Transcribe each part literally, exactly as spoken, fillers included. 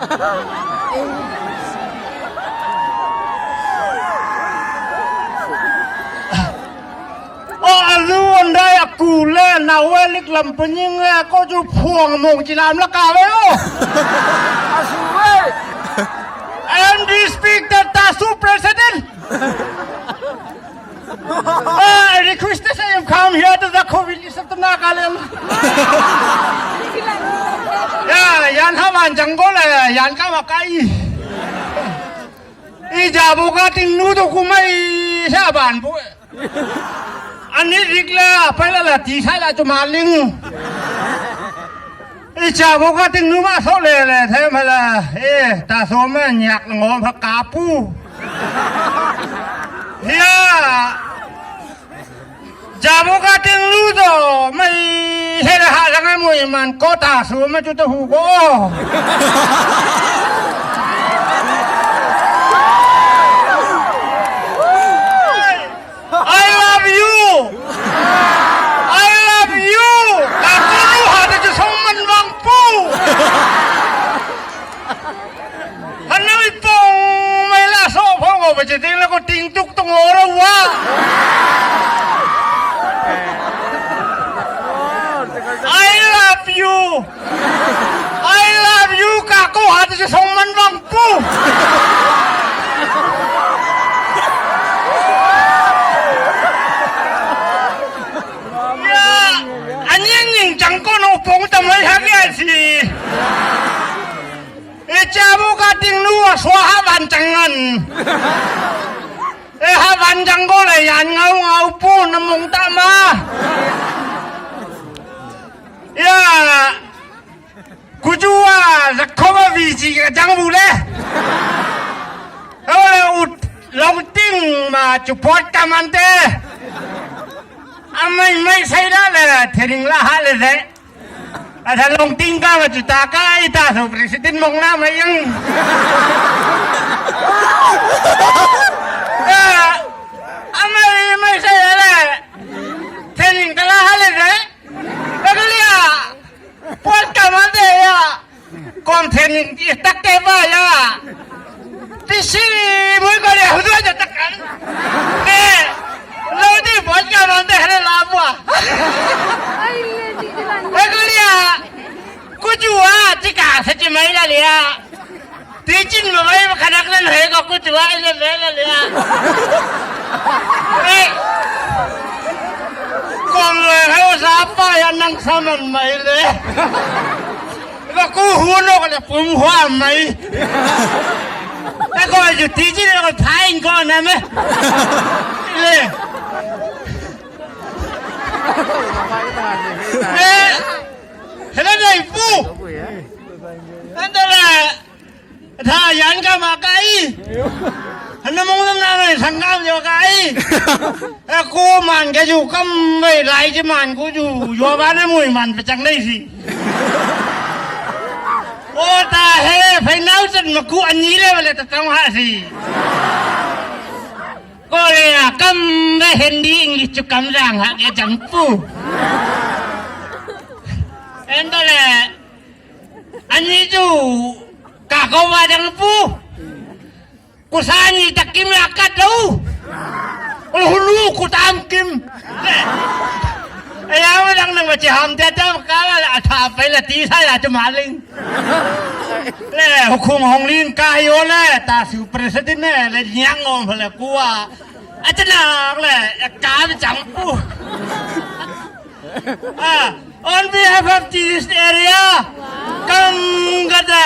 Ɔ, a lu ɔn dai a ku le na we lik lam panying le ko ju phuang mong ci lam la ka we o. A su we. And this speak that Tasu president. Ah, I request that I come here to the covid is to na ka le. Ya, yan ha man jang go le, yan ka ma kai. I ja bu ka ting nu to ku mai sa ban bu. Ani rik la, pai la la ti sa la chu ma ling. I ja bu ka ting nu ma so le le the ma la. E, ta so ma nyak ngo pha ka pu. Ya. Jamu ka ting lu to, mai he le ha sang ai mui man ko ta su ma chu to hu ko. I love you. I love you. Ka ko lu ha ta chu song man wang pu. Hanang i pong mai la so phong ko ba che ting la ko ting tuk tong ora wa. I love you. I love you ka ko ha ta song man wang pu. Ya, anying ning chang ko no pong ta mai ha ya si. E cha bu ka ting nu a swa ha van chang ngan. E ha van jang go le yan ngau ngau pu na mong ta ma. Ya. Ku ju wa za ko ba vi ji ka jang bu le. Ho le ut long ting ma chu pot ka man te. A mai mai sai da le thering la ha le de. A tha long ting ka ma chu ta ka i ta so president mong na ma yang. A mai mai sai le. Thering ka la ha le de. Ka ka lia. Pon ka ma de ya. Kon thering i tak te ba ya. Ti si mui ko le hu du ja tak kan. Ne. Lo di pon ka ma de le la bua. Ka ka lia. Ku ju a ti ka sa ti mai la lia. Ti chin ma mai ma khanak nan he ko ku ju a ile me la lia. Eh. Kong le he sa pa ya nang sa man mai le. Ba ku hu no ko le pum hua mai. Ba ko ju ti chin ko phain ko na me. Le. Le. Hele dai pu. Anda la. Tha yan ka ma kai. Hana mong na na sang ka yo kai. E ku man ka ju kam bai lai ji man ku ju yo ba ne mui man pe chang dai si. O ta he phai nau chan ma ku ani le ba le ta tang ha si. Ko le a kam bai Hindi English chu kam jang ha ke jang pu. Enda le. Ani chu ka ko wa dang pu. Ku sa ni ta kim la ka do. Ku hulu ku tam kim. E ya wa dang nang ma che ham ta ta ka la la tha pai la ti sa ya chu ma ling. Le hu khung hong lin ka yo le ta su president ne le nyang ngom le ku wa. A cha na le ka chang pu. Ah, on behalf of this area, come gada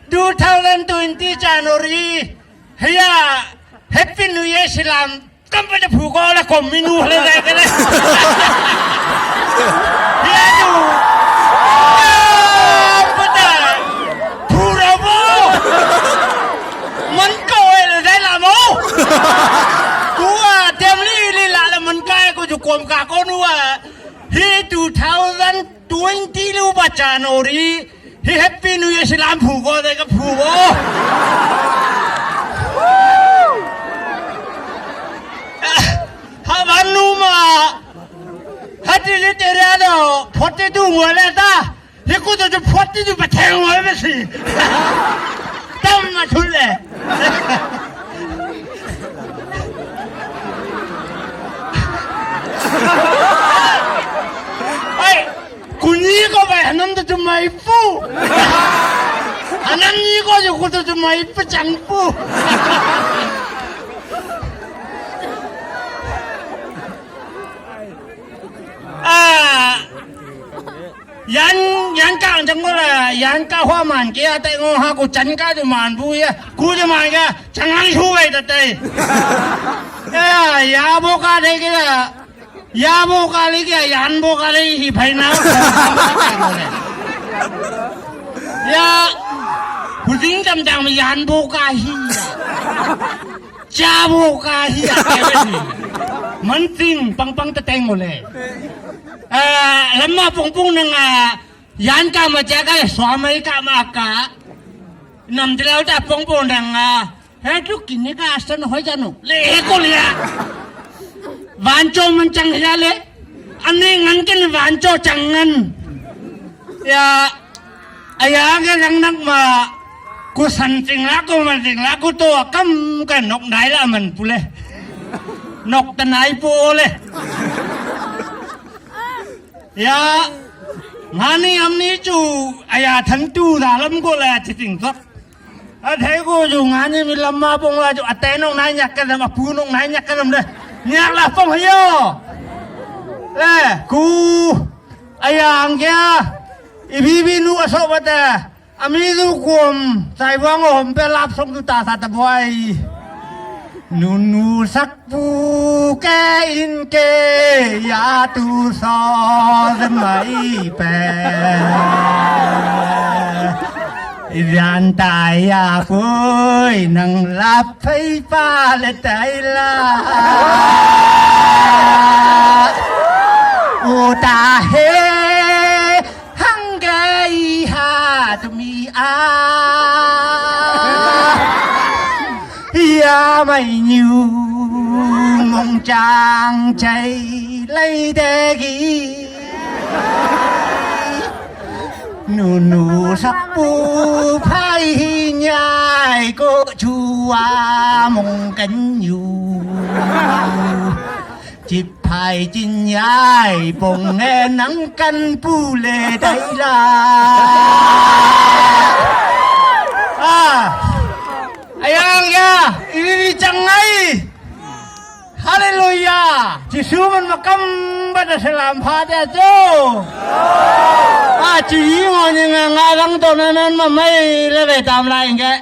two thousand twenty January, hiya, Happy New Year silam, kam pada phuko la kom minu hale dai kene. Hiya tu. Kam pada phura bo. Man ko le dai la mo. Tua tem li li la la man kai ko ju kom ka ko nu a. Hi two thousand twenty lu ba January. Hi Happy New Year silam phu ko de ka phu ko. Ha ban nu ma. Ha ti li te ra do. Forty two mo le ta. Hi ku to forty two ba theng mo be si. tam a thul le. Ai, kuni ko bai hanam tu tu mai pu. Hanam ni ko ju ko tu tu mai pu chang pu. A, yan, yan ka ang jang mo la, yan ka hua man ke a tai ngo ha ko chan ka ju man bu ya, ku ju man ya, chang ang shu bai ta tai. Ya, ya bo ka dai ke la, ya bo ka le ke, yan bo ka le hi phai na. Ya, hu ding jam jang yan bo ka hi ya. Cha bo ka hi a kevin. Man ting pang pang ta teng mo le. A, lam ma pung pung nang a, yan ka ma cha ka le swa mai ka ma ka. Nam ti lau ta pung pung nang a. He tu kin ne ka san hoi ja no. Le he ko le ya. Van cho man chang ya le. An ne ngan ken van cho chang ngan. Ya. Aya ke rang nak ma, ku san sing la, ku man sing la, ku to kam ka nok nai la man pu le. Nok ta nai pu le. Ya, ngani am ni chu, aya than tu da lam ko la chi ting sok. A thei ko ju ngani mi lam ma pong la ju, a te nok nai nyak ka lam, a pu nok nai nyak ka lam le. Nyak la pong yo. Le, ku, aya ang kya, i bi bi nu a so ba ta. Ami du kum, sai buang om pe lap song tu ta sa ta buai. Nunu sak pu ke in ke ya tu so de mai pe. Yan tai ya kui nang lap phai pa le tai la. U ta he. Hăng gai ha tu mi a. Ya mai nyu mong chang chai lai de gi. Nu nu sak pu phai hi nhai ko chua mong kan nyu. Chip phai chin yai pong nge nang kan pu le dai la. A. Ayang ya, ini ni chang ngai. Hallelujah. Jisu man ma kam ba da salam pha de cho. A chi yi ngo ni nga nga dang to na nan ma mai le ve tam lai nge.